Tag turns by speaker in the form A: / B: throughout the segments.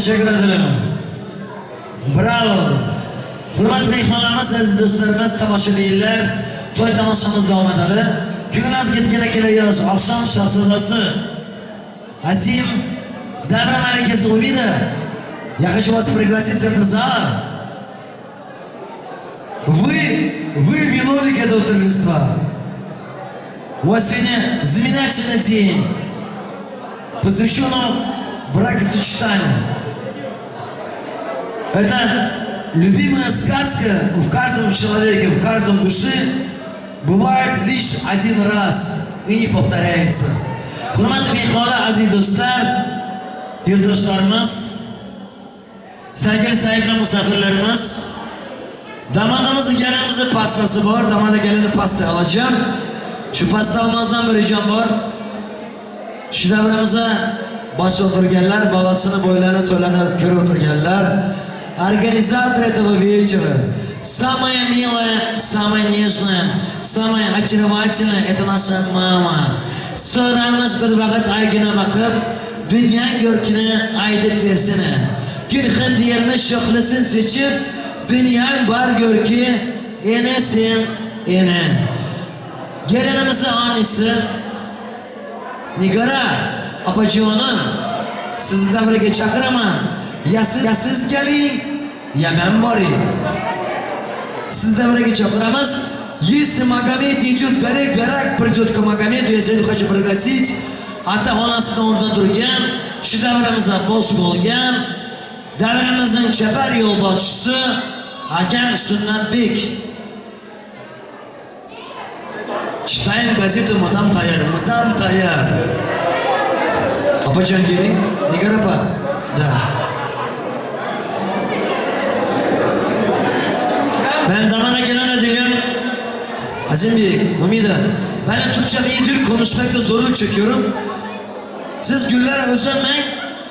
A: Teşekkür ederim. Bravo. Hurmatli mehmonlarimiz, aziz do'stlarimiz, tomoshabinlar, to'y tomoshamiz davom etadi. Kunimiz ketganda kelayoz oqshom shahzodasi Azim Davra malikasi Umida. Я хочу вас пригласить в центр зала. Вы виновник этого торжества. У вас сегодня знаменательный день, посвященный бракосочетанию. Это любимая сказка в каждом человеке, в каждом душе бывает лишь один раз и не повторяется. Hurmatli mehmonlar, aziz do'stlar, yurtdoshlarimiz, sevgili sahipli misafirlerimiz, damadımızın gelinimizin pastası var. Damada gelini pasta alacağım. Şu pasta almazdan bir ricam var. Şu davramize baş o'tirganlar, balasini, bo'ylarini, to'ylarini ko'rib o'tirganlar, организатор этого вечера, самая милая, самая нежная, самая очаровательная, это наша мама. So'ramiz bir vaqt aygina baqib, dunyo ko'rkini aytib bersin. Gülxin diyermi sho'xlisin seçib, dunyo bar ko'rki, ene sen, ene. Gelinimizin annesi Nigora apajonim, sizni davraga chaqiraman. Ya siz, ya siz keling, ya men boring. Sizni davraga chaqiramiz. Если Магомед идет горе, горак придет к Магомету, я сегодня хочу пригласить ota onasini o'rnida turgan, shu davramizga bosh bo'lgan, davramizning chapar yo'lboshchisi akam Sunnatbek. Читаем газету «Мадам Tayar», «Мадам Tayar». Opajon keling, Nigor opa. Да. Ben damana gelene diyorum. Azim Bey, Umida, benim Türkçem iyi değil, konuşmakta zorluk çekiyorum. Siz güllere özenmeyin,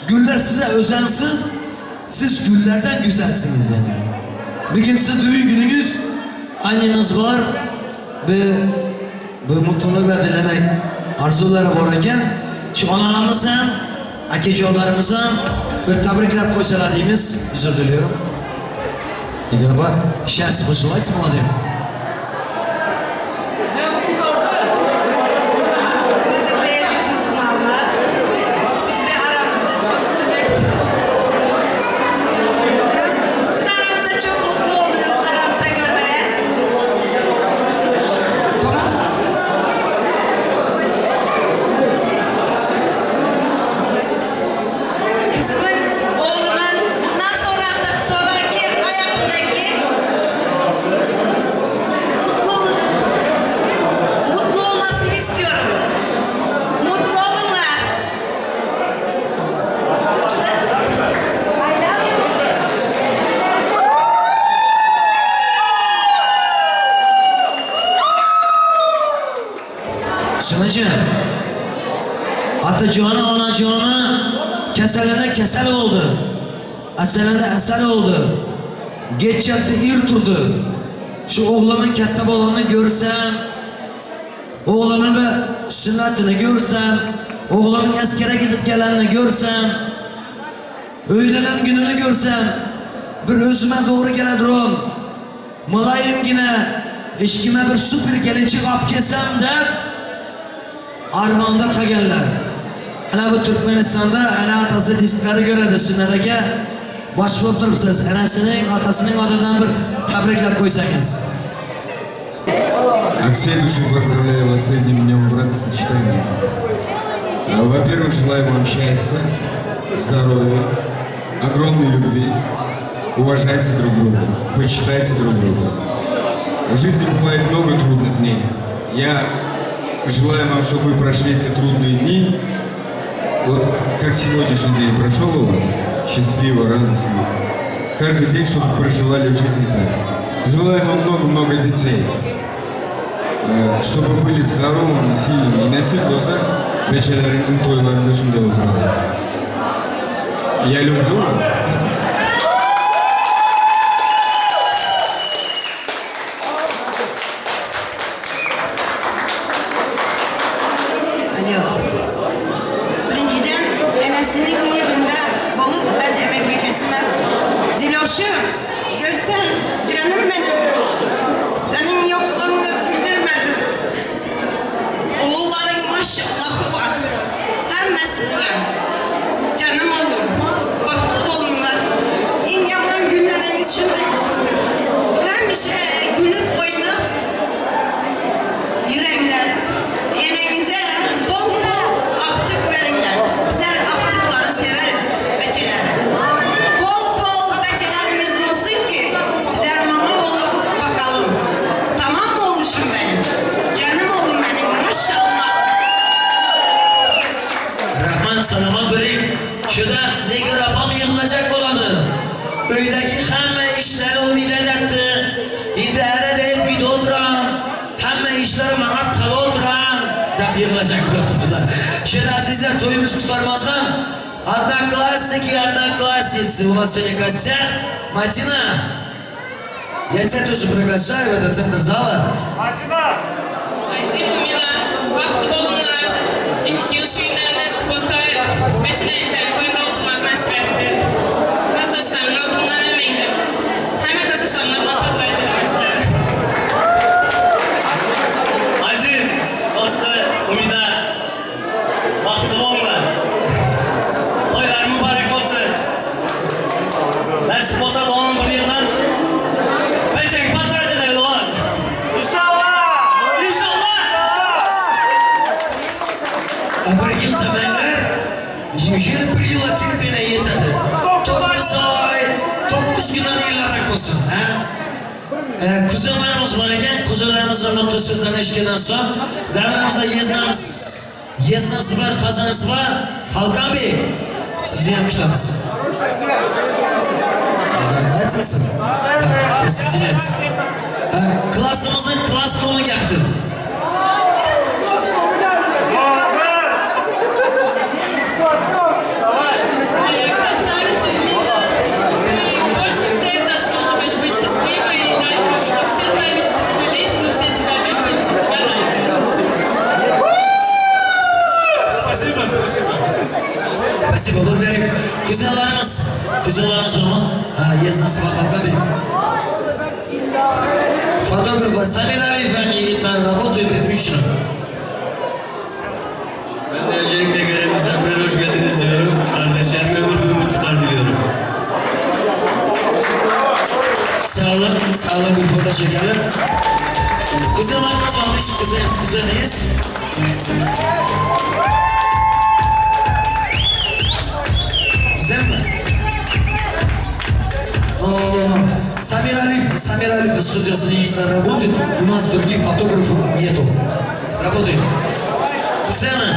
A: güller size özensiz, siz güllerden güzelsiniz yani. Bir gün size düğün gününüz, annemiz var ve bu mutlulukla dilemek arzuları bor ekan. Shu onalarimiz ham, akajonlarimiz ham bir tabriklab qo'ysalar deymiz. Uzr diliyorum. Nigor opa, счастья пожелайте молодым.
B: Qadrli aziz mehmonlar, sizni aramızda çok Siz aramızda çok mutlu oluyoruz aramızda görmeye. Tamam. Kızımın, oğlumun bundan sonra da sonraki hayatındaki mutlu olmasını istiyorum. Mutlu olunlar. I love you.
A: Sunacı, otajoni, onajoni kasalini kasal oldu. Asalini asal oldu. Geç yattı, ir turdi. Shu o'g'limning katta bolani ko'rsam, o'g'limning bir sunnatini ko'rsam, o'g'limning askara gidib kelganini ko'rsam, uylanan kunini ko'rsam, bir o'zima to'g'ri keladigan muloyimgina eshigimga bir super kelinchik olib kelsam deb armonda qolganlar. Ana bu Turkmanistonda ana otasi disklari ko'radi, Sunnat aka bosh bo'lib turibsiz. Onasining, otasining otidan bir tabriklab qo'ysangiz.
C: От всей души поздравляю вас с этим днем бракосочетания. Во-первых, желаю вам счастья, здоровья, огромной любви. Уважайте друг друга, почитайте друг друга. В жизни бывает много трудных дней. Я желаю вам, чтобы вы прошли эти трудные дни. Вот как сегодняшний день прошел у вас, счастливо, радостно. Каждый день, чтобы проживали в жизни так. Желаю вам много-много детей. Чтобы были здоровыми, сильными. И nasib bo'lsa, bechalaringizning to'ylarida shunday o'tiradi. Я люблю вас.
B: Alo. Birinchidan, enasining yerida bo'lib, ben emek Komşum, görsen canım benim. Senin yokluğunu bildirmedim. Oğulların maşallahı var. Hemmesi var. Canım oğlum, bahtlı olunlar. En yaman günleriniz şimdi olsun. Hemşe gülüp oynayıp yürekler. Enenize bol bol aftık verirler. Bizler aftıkları severiz beçelere. Bol bol beçelerimiz olsun ki bizler mama olup bakalım. Tamam mı oluşum benim? Canım oğlum benim maşallah.
A: Rahmat, salomat bo'ling. Shuda Nigor opam yig'ilajak bo'ladi. Uydagi hamma ishlari umidalatdi. Endi ara deb uyda o'tiran, hamma ishlari manga qilib o'tiran deb yig'ilajak bo'lib turibdilar. Shuda azizlar, to'yimiz qurtarmasdan одноклассники, одноклассницы у нас сегодня в гостях. Мадина, я тебя тоже приглашаю в этот центр зала.
D: Azim Umida, baxtli bo'linglar. Ikki yil shu günlər nasip olsa, bəçələrinizə toyda oturmaq nasip etsin. Klassdaşlarımın adından həmənizə, həmən klassdaşlarımın adından поздравить etmək istərəm.
E: Azim, dostu, Umida, baxtli bo'linglar. To'ylar muborak bo'lsin. Nasip bo'lsa, Doğan bir yildan Bechang поздравить etadi, Doğan.
F: İnşallah!
E: İnşallah!
A: Bir yil demanglar, yil bir yil terpene yetadi. 9 oy, 9 kundan yillarrak bo'lsin, ha? Kuzenlarimiz bor ekan, kuzenlarimizni mutlu so'zlarni eshitgandan so'ng davramizda yeznamiz, yeznasi bor, xazinasi bor. Halkan Bey, sizni ham kutamiz. Açılsın. Ha, присоединяйтесь. Ha, klassimizning klasskomi gapti.
F: Beraber! Давай!
D: Моя красавица Умида, ты больше всех заслуживаешь быть счастливой, и дай Бог, чтобы все твои мечты сбылись, мы все тебя любим, все тебя рады.
E: Спасибо, спасибо.
A: Спасибо, благодарим. Kuzenlarimiz, kuzenlarimiz bormi? Ha, yeznasi bor, Halkan Bey. Fotograflar Samir Aliyev ham yigitlar работаю предмично.
G: Ben de öncelikle gelen misafirlere hoş geldiniz diyorum. Kardeşlerime ömür boyu mutluluklar diliyorum.
A: Sağ olun, sağ olun, bir foto çekelim. Kuzenlarimiz varmış, kuzen, kuzeniyiz. Kuzen mi? О, Самир Алиев, Самир Алиев студиясында yigitlar работает, у нас других фотографов нету. Работаем. Кузены,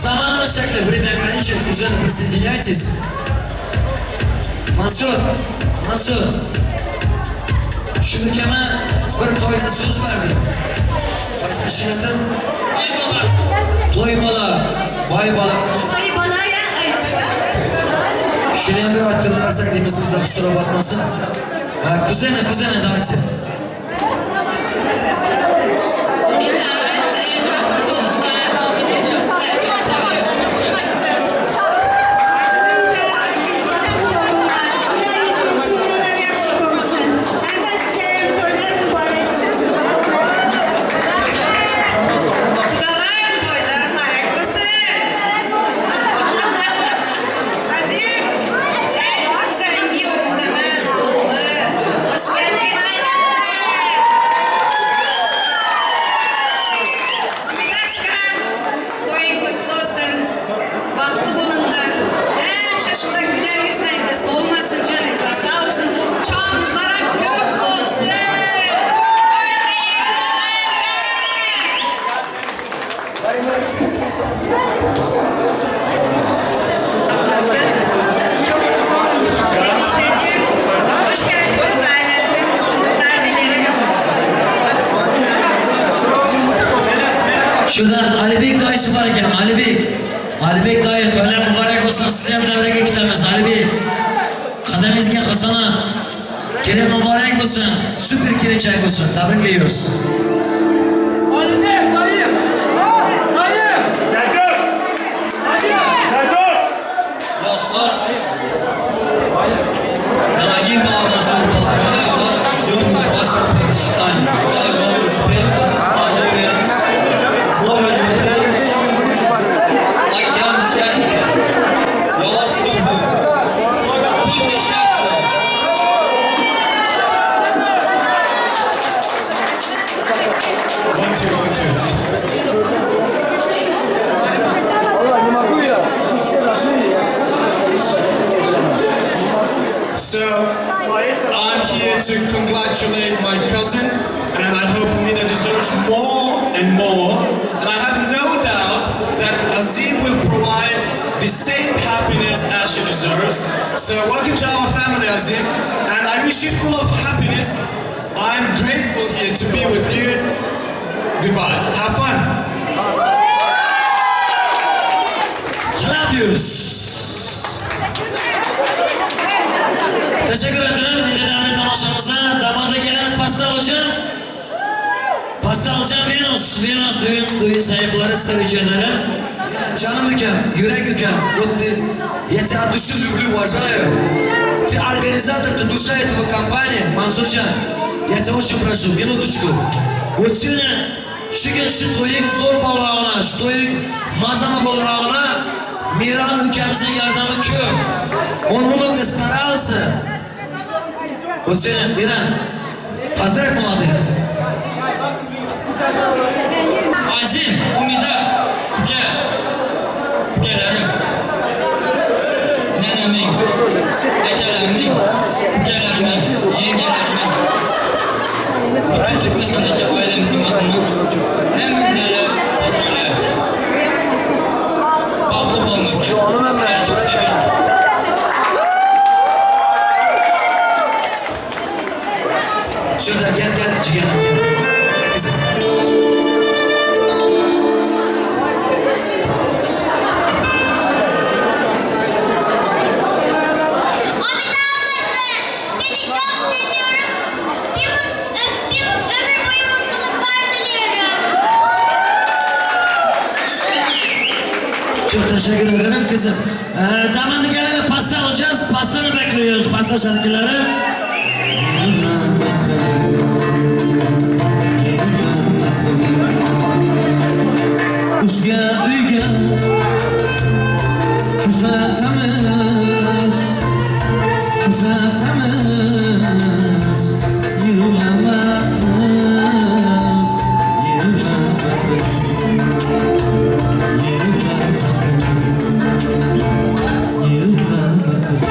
A: Заман shakli, время ограничен, кузены, присоединяйтесь. Mansur, Mansur. Shu ukama bir to'yda so'z berdi. Qaysi ishlasam,
D: To'y bola.
A: To'y bola, boy bola.
B: Ay bana ya, ay bana.
A: Shuni ham bir ayttirib bersak deymiz, qizlar kusura botmasin. Ha, kuzeni, kuzeni, давайте.
D: Umida, Azim, baxtli bo'linglar. Sizlarni çok seviyorum.
B: Umida, aziz baxtlı olunlar. Güler yüzünüz bundan yakışık olsun. Hemen size toylar mübarek olsun. Qudalar, toylar mübarek olsun. Azim, sen güzelim kuyovimiz emas, oğlumuz. Hoş geldin ailemize. Umidashka, to'ying kutlu olsun. Baxtli bo'linglar. Həmişə şundan güler yüzleriniz de solmasın, canınız da sağ olsun. Çağınızlara köp olsun. Köp Çok mutlu oldum. Enişteciğim, hoş geldiniz ailemize. Mutluluklar dilerim. Baxtli olun.
A: Şurada Ali Bey dayısı var ekan, Ali Bey. Ali Bey dayı, to'ylar muborak bo'lsin, sizni ham davraga kutamiz, Ali Bey. Qadamingizga hasana. Kelin muborak bo'lsin, super kelinchak bo'lsin. Tabriklaymiz.
F: Ali Bey, dayı! Dayı! Dayı!
E: Yoshlar.
G: удачных бракосочетаний. Желаю вам успехов, здоровья, моря любви, океан счастья. Я вас люблю. Будьте счастливы.
F: One, two, one, two. So, I'm here to congratulate my cousin, and I hope Umida deserves more and more. And I have no doubt that Azim will provide the same happiness as she deserves. So, welcome to our family, Azim, and I wish you full of happiness. I'm grateful here to be with you. Goodbye. Have fun.
A: Xlab Teşekkür ederim. Dinleyenler tomoshamiza. Damada gelen pasta alacağım. Pasta alacağım Venus. Venus düğün sahipleri size ederim. Canım ukam, yurak ukam. Вот ты, я тебя от души люблю, уважаю. Ты организатор, ты душа этого компании. Мансурджан, я тебя очень прошу, минуточку. Вот сегодня shu kun shu to'ying zo'r bo'lrog'ini, shu to'ying mazali bo'lrog'ini Miran ukamizning yordami ko'p. Он много старался. Вот сегодня, Миран, поздравь молодых.
E: Azim, Umida, uka, ukalarim, nenamning, akalarimning, ukalarimning, yengalarining, butun Turkmanistondagi oilamizning adından hammalarga pozdravляю. Baxtli bo'ling, uka. Sizlarni çok seviyorum.
A: Şurada gel gel ciğerim gel. Gel kızım.
H: Amine ablası, seni çok seviyorum. Bir ömür boyu mutluluklar diliyorum.
A: Çok teşekkür ederim kızım. Damada gelene pasta alacağız. Pastanı bekliyoruz. Pasta şarkıları. Uzga uyga kuzatamiz, kuzatamiz, yig'lama qiz, yig'lama qiz, yig'lama qiz, yig'lama qiz.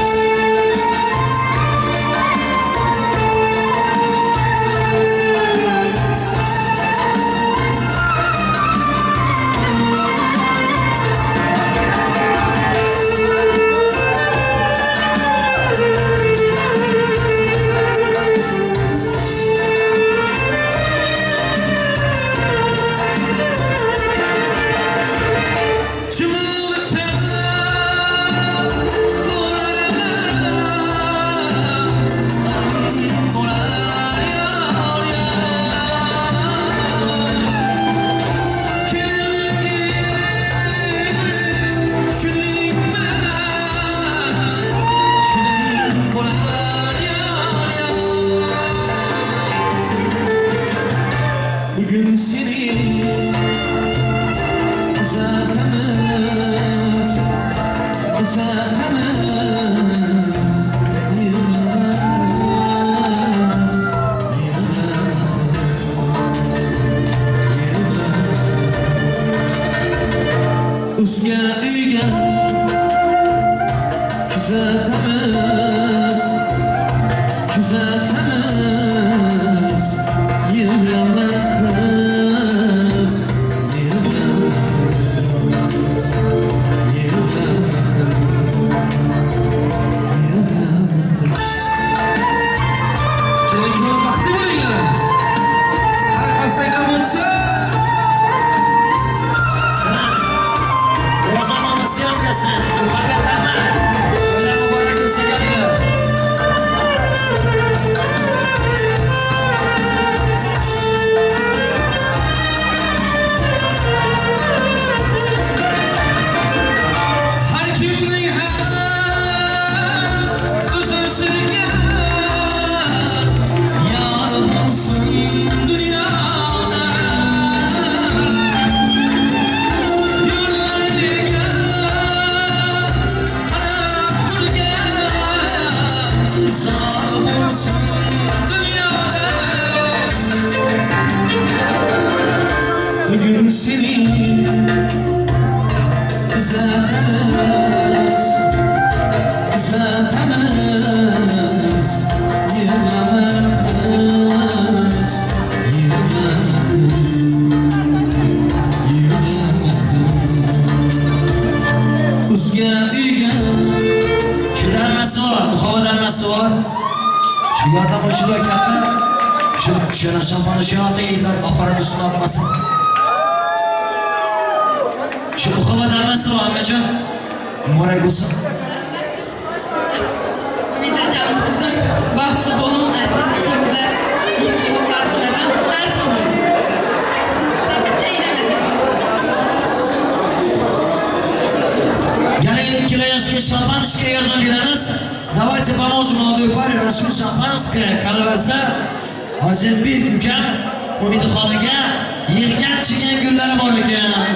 A: Çımlıkta Bugün seni uzatamiz, uzatamiz, yig'lamiz, yig'lamiz, yig'lamiz. Uzga uyga kuzatamiz, kuzatamiz, yig'lama qiz, yig'lama qiz, yig'lama qiz, yig'lama qiz. Kelin kuyov baxtli bo'linglar. Har qarsaklar bo'lsa. Ro'zanoma syomkasi. Muhabbat rahmat. To'ylar muborak bo'lsin, kelinglar. Uyg'latamiz. Yig'lama qiz, yig'lama qiz, yig'lama qiz. O'zga uyga shu hammasi bor, muhabbat hammasi bor. Shu yordam juda katta. Shu shuni shampani shu yigitlar apparat ustuna olmasin. Shu muhabbat hammasi bor, ammajon. Muborak bo'lsin.
D: Umida canım kızım, bahtlı olun, aziz ikimize mutluluklar dilerim. Her zaman. Zahmet eylemedim.
A: Keling ikkalayashga шампанское yordam beramiz. Давайте поможем молодой паре распить шампанское. Qolaversa, Azizbek ukam Umidaxonaga yig'gan chiygan gullari bor ekan.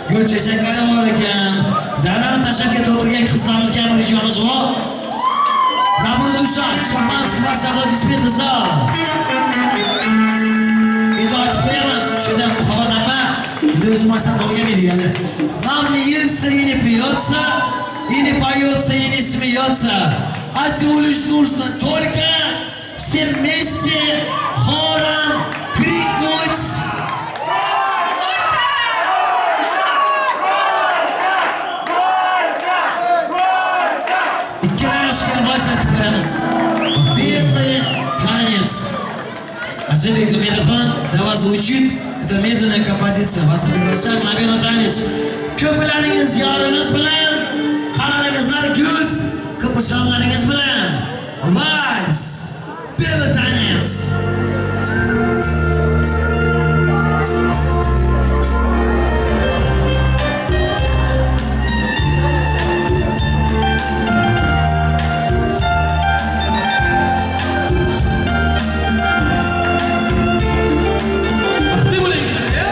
A: Gul chechaklari bor ekan. Darani tashlab ketib o'tirgan qizlarimizga ham rijomiz bor. На душа, шампанское, ваши аплодисменты зал. Endi aytib qo'yaman, shundan muhabbat amma, endi o'zim aytsam to'g'ri kelmaydi ya'ni. Нам не естся и не пьется, и не поется, и не смеется. А всего лишь нужно только все вместе хором крикнуть. Ikkalashga bosh aytib ko'ramiz. Медленный танец. Азизбек Умидахон для вас звучит. Это медленная композиция. Вас приглашаем на медленный танец. Ko'plaringiz yoringiz bilan, qararingizlar ko'z, ko'pishonlaringiz bilan. Vals, белый танец.
F: Baxtli bo'linglar, ya?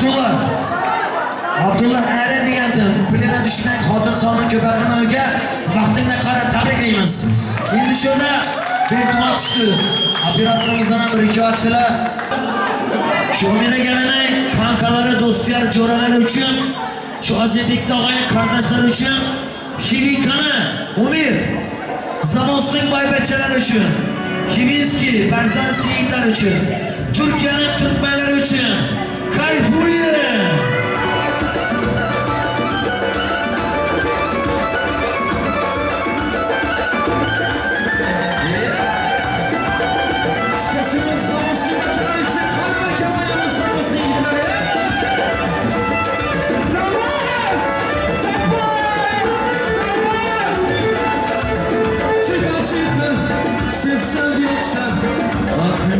A: Abdulla. Abdulla eri degandim. Pulina düşmek, xotin sonini ko'paytirma uka. Vaqtingda qara, tabriklaymiz. Endi shunda beltuma tushdi. Operatorimizdan ham rijo etdilar. Shu Umida kelinay kankalari, do'stlar, jo'ralari uchun, shu Azizbek tog'ayning qarindoshlari uchun Xivinkani Umid Zamosning boybachchalari uchun, Xivinskiy, Barzanskiy yigitlar uchun, Turkiyaning turkmanlari uchun kayfuye! Serca wietrza, a ty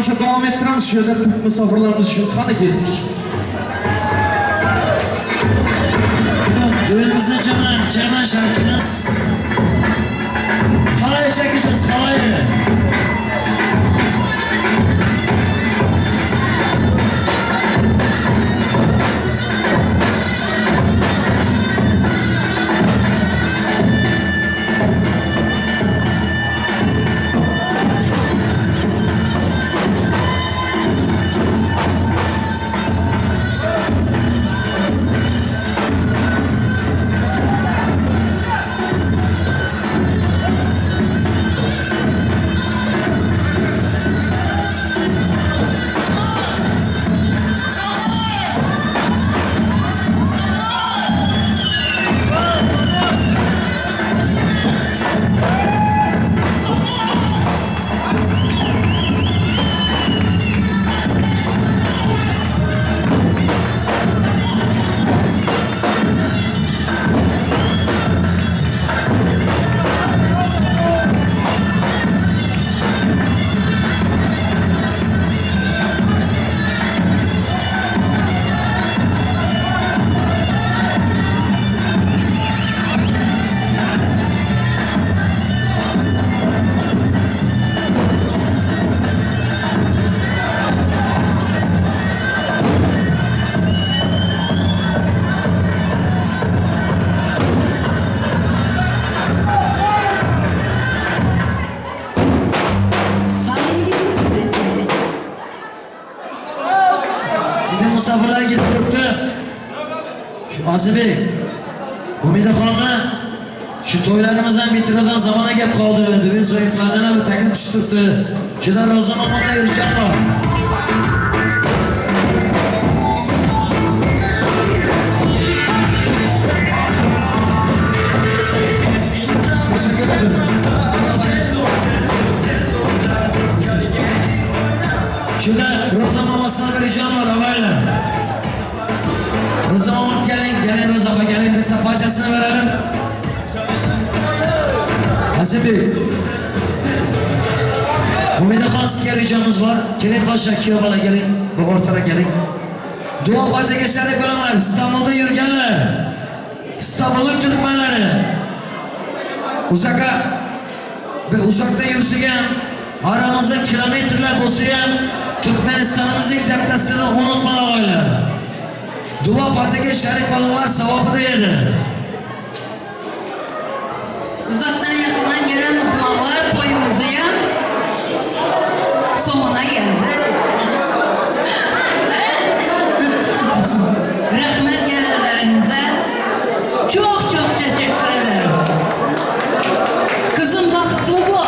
I: tomosha davom ettiramiz. Shu yerda turk musofirlarimiz uchun qani ketdik.
A: Düğünümüzde Cemal şarkımız. Halay çekeceğiz, halayı. Misafirlar gelip turibdi. Azizbek, Umidaxonni shu to'ylarimizdan bitiradan zamona kelib qoldi. Düğün soyiblardan bir taklif tushib turibdi. Juda rozi omonda yurishgan bor. Teşekkür ederim. Şurada Roza mamasına bir ricam var havayla. Roza mamam gelin, gelin Roza abla gelin bir parçasını verelim. Hasan Bey. Umidaxon sizga ricamız var. Kelin Paşa, Kiyobala gelin, bu ortada gelin. Dua parçaga sharik bo'laman. İstanbul'da yurganlar, İstanbul'un Türkmenleri. Uzak'a ve uzakta yursa ham, aramızda kilometrler bo'lsa ham Türkmenistan'ımızın deptasini unutma ağaylar. Dua parçaga sharik bo'linglar, savobida edi.
J: Uzaktan yakından gelen muhmallar toyumuzu ya sonuna geldi. Rahmet gelenlerinize çok çok teşekkür ederim. Kızım bahtlı bol.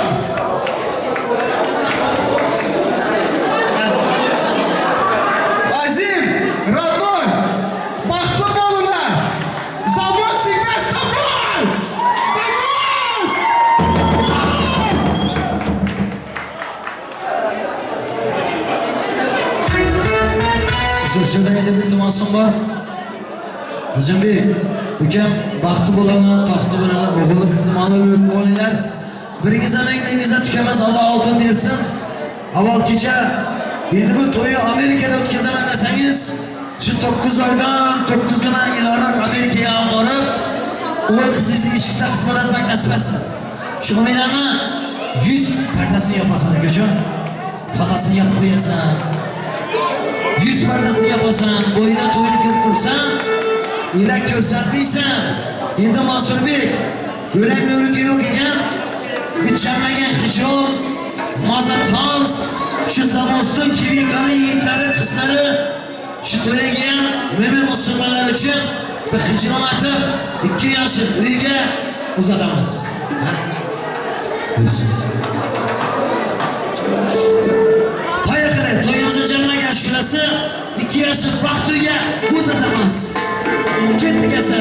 K: Azim, родной, bahtlı bolunlar. Забудь всегда с тобой! Забудь! Забудь!
A: Şurada endi bir iltimosim bor. Azim-bey, ukam baxtli bo'laman, taxtli bo'laman, o'g'illi qizim olib olinglar. Biringizdan mingingizdan tukamas, Alloh oltin bersin. Avval kecha endi bu to'yni Amerikada o'tkazaman desangiz, shu 9 oydan 9 kundan ilorak Amerikaga ham borib, o'g'il qizingizni eshikda xizmat etmak nasib etsin. Shu umidanni 100 pardasini yopasan akajon. Fotasini yopib qo'yasan. 100 pardasini yopasan, bo'yina to'yni kirib tursan, elak ko'rsatmaysan. Endi Mansurbek, yo'lak mo'riki yo'q ekan, bichamagan hijron, maza tans, shu Zamoston Kivikani yigitlari, qizlari shu to'yga kelgan mo'min musulmonlar uchun bir hijron aytib, 2 yoshli uyga uzatamiz. Paya qiling, to'yimizni jamlagan shulasi 2 yoshli baxt uyga uzatamiz. Ketdik esa.